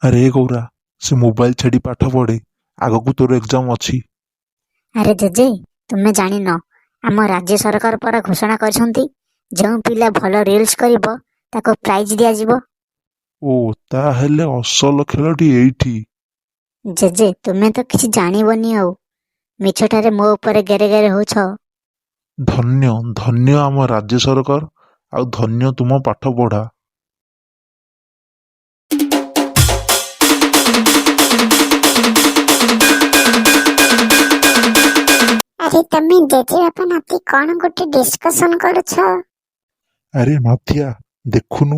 ଆରେ ଏ ଗୌରା, ସେ ମୋବାଇଲ ଛାଡ଼ି ପାଠ ପଢ଼େ, ଆଗକୁ ତୋର ଏକ୍ଜାମ ଅଛି। ଆରେ ଜେଜେ, ତୁମେ ଜାଣିନ, ଆମ ରାଜ୍ୟ ସରକାର ପରା ଘୋଷଣା କରିଛନ୍ତି, ଯେଉଁ ପିଲା ଭଲ ରିଲ୍ସ କରିବ ତାକୁ ପ୍ରାଇଜ୍ ଦିଆଯିବ। ଓ, ତାହେଲେ ଅସଲ ଖେଳଟି ଏଇଠି। ଜେଜେ, ତୁମେ ତ କିଛି ଜାଣିବନି ଆଉ ମିଛଟାରେ ମୋ ଉପରେ ଗେରେ ଗେରେ ହଉଛ। ଧନ୍ୟ ଧନ୍ୟ ଆମ ରାଜ୍ୟ ସରକାର, ଆଉ ଧନ୍ୟ ତୁମ ପାଠ ପଢ଼ା। ଆରେ, ତମେ ଜେଜେବାପା ନାତି କଣ ଗୋଟେ ଡିସ୍କସନ କରୁଛ? ଆରେ ମାଧିଆ, ଦେଖୁନୁ,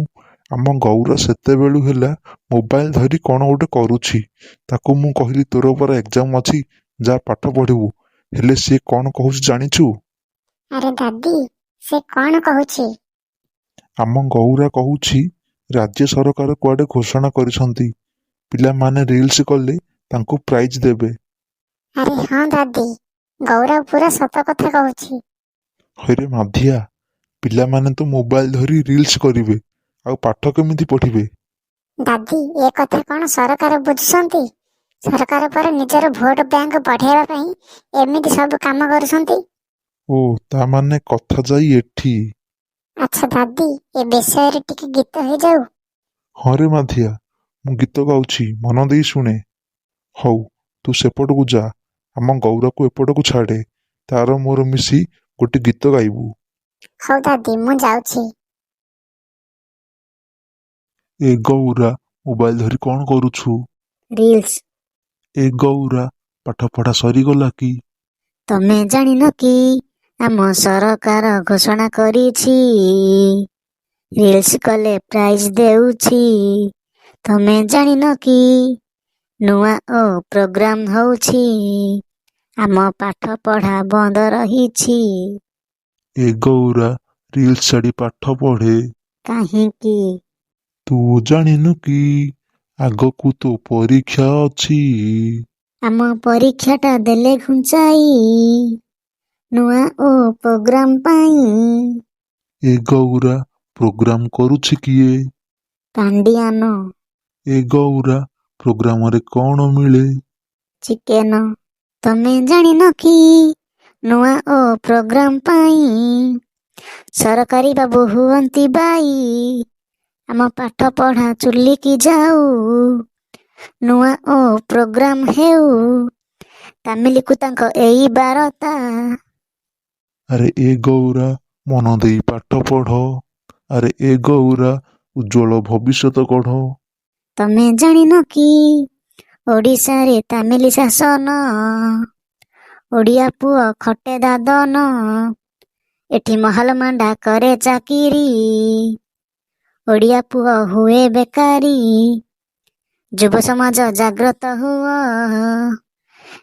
ଆମ ଗୌରା ସେତେବେଳୁ ହେଲା ମୋବାଇଲ ଧରି କଣ ଗୋଟେ କରୁଛି। ତାକୁ ମୁଁ କହିଲି, ତୋର ପରା ଏକ୍ଜାମ ଅଛି, ଯା ପାଠ ପଢ଼ିବୁ। ହେଲେ ସିଏ କଣ କହୁଛି ଜାଣିଛୁ? ଆରେ ଦାଦି, ସେ କଣ କହୁଛି? ଆମ ଗୌରା କହୁଛି, ରାଜ୍ୟ ସରକାର କୁଆଡ଼େ ଘୋଷଣା କରିଛନ୍ତି, ପିଲାମାନେ ରିଲ୍ସ କଲେ ତାଙ୍କୁ ପ୍ରାଇଜ୍ ଦେବେ। ଆରେ ହଁ ଦାଦି, ଗୌରବ ପୁରା ସତ କଥା କହୁଛି। ହଇରେ ମାଧିଆ, ପିଲାମାନେ ତ ମୋବାଇଲ ଧରି ରିଲ୍ସ କରିବେ, ଆଉ ପାଠ କେମିତି ପଢ଼ିବେ? ଦାଦି, ଏ କଥା କଣ ସରକାର ବୁଝୁଛନ୍ତି? ସରକାର ପରା ନିଜର ଭୋଟ ବ୍ୟାଙ୍କ ବଢେଇବା ପାଇଁ ଏମିତି ସବୁ କାମ କରୁଛନ୍ତି। ଓ, ତା ମାନେ କଥା ଯାଇ ଏଠି। ଆଚ୍ଛା ଦାଦି, ଏ ବିଷୟରେ ଟିକେ ଗୀତ ହେଇଯାଉ। ହଁ ରେ ମାଧିଆ, ମୁଁ ଗୀତ ଗାଉଛି, ମନ ଦେଇ ଶୁଣେ। ହଉ, ତୁ ସେପଟକୁ ଯା, ଆମ ଗୌରାକୁ ଏପଟକୁ ଛାଡ଼େ, ତାର ମୋର ମିଶି ଗୋଟେ ଗୀତ ଗାଇବୁ। ହଉ ଦାଦି, ମୁଁ ଯାଉଛି। ଏ ଗୌରା, ମୋବାଇଲ ଧରି କଣ କରୁଛୁ? ରିଲ୍ସ। ଏ ଗୌରା, ପାଠ ପଢ଼ା ସରିଗଲା କି? ତମେ ଜାଣିନ କି, ଆମ ସରକାର ଘୋଷଣା କରିଛି, ରିଲ୍ସ କଲେ ପ୍ରାଇଜ୍ ଦେଉଛି। ତମେ ଜାଣିନ କି, ନୂଆ ଓ ପ୍ରୋଗ୍ରାମ ହଉଛି, ଆମ ପାଠ ପଢ଼ା ବନ୍ଦ ରହିଛି। ଏ ଗୌରା, ରିଲ୍ସ ଛାଡ଼ି ପାଠ ପଢ଼େ। କାହିଁକି? ତୁ ଜାଣିନୁ କି, ଆଗକୁ ତୋ ପରୀକ୍ଷା ଅଛି। ଆମ ପରୀକ୍ଷାଟା ଦେଲେ ଘୁଞ୍ଚାଇ ନୂଆ ଓ ପ୍ରୋଗ୍ରାମ ପାଇଁ। ଏ ଗୌରା, ପ୍ରୋଗ୍ରାମ କରୁଛି କିଏ? ପାଣ୍ଡିଆନ। ଏ ଗୌରା, ପ୍ରୋଗ୍ରାମରେ କଣ ମିଳେ? ଚିକେନ। ତମେ ଜାଣିନ କି, ନୂଆ ଓ ପ୍ରୋଗ୍ରାମ ପାଇଁ ସରକାରୀ ବାବୁ ହୁଅନ୍ତି ବାଇ, ଆମ ପାଠ ପଢ଼ା ଚୁଲିକି ଯାଉ, ନୂଆ ଓ ପ୍ରୋଗ୍ରାମ ହେଉ, ତାମିଲିକୁ ତାଙ୍କ ଏଇ ବାରତା। ଆରେ ଏ ଗୌରା, ମନ ଦେଇ ପାଠ ପଢ଼। ଆରେ ଏ ଗୌରା, ଉଜ୍ଜ୍ୱଳ ଭବିଷ୍ୟତ ଗଢ଼। ତମେ ଜାଣିନ କି, ଓଡ଼ିଶାରେ ତାମିଲି ଶାସନ, ଓଡ଼ିଆ ପୁଅ ଖଟେ ଦାଦନ, ଏଠି ମହଲ ମାଣ୍ଡା କରେ ଚାକିରି, ଓଡ଼ିଆ ପୁଅ ହୁଏ ବେକାରୀ। ଯୁବ ସମାଜ ଜାଗ୍ରତ ହୁଅ,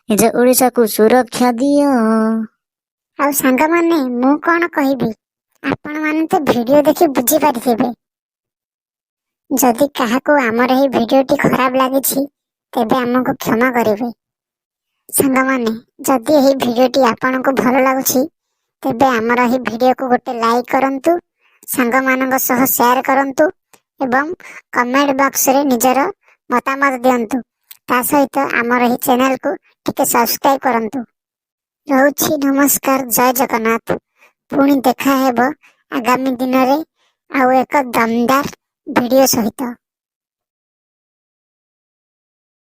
ନିଜ ଓଡ଼ିଶାକୁ ସୁରକ୍ଷା ଦିଅ। ଆଉ ସାଙ୍ଗମାନେ, ମୁଁ କଣ କହିବି, ଆପଣମାନେ ତ ଭିଡିଓ ଦେଖି ବୁଝିପାରିଥିବେ। ଯଦି କାହାକୁ ଆମର ଏହି ଭିଡିଓଟି ଖରାପ ଲାଗିଛି, ତେବେ ଆମକୁ କ୍ଷମା କରିବେ। ସାଙ୍ଗମାନେ, ଯଦି ଏହି ଭିଡିଓଟି ଆପଣଙ୍କୁ ଭଲ ଲାଗୁଛି, ତେବେ ଆମର ଏହି ଭିଡିଓକୁ ଗୋଟେ ଲାଇକ୍ କରନ୍ତୁ, ସାଙ୍ଗମାନଙ୍କ ସହ ସେୟାର କରନ୍ତୁ ଏବଂ କମେଣ୍ଟ ବକ୍ସରେ ନିଜର ମତାମତ ଦିଅନ୍ତୁ। ତା ସହିତ ଆମର ଏହି ଚ୍ୟାନେଲକୁ ଟିକେ ସବସ୍କ୍ରାଇବ କରନ୍ତୁ। ରହୁଛି, ନମସ୍କାର, ଜୟ ଜଗନ୍ନାଥ। ପୁଣି ଦେଖା ହେବ ଆଗାମୀ ଦିନରେ ଆଉ ଏକ ଦମଦାର ଭିଡିଓ ସହିତ।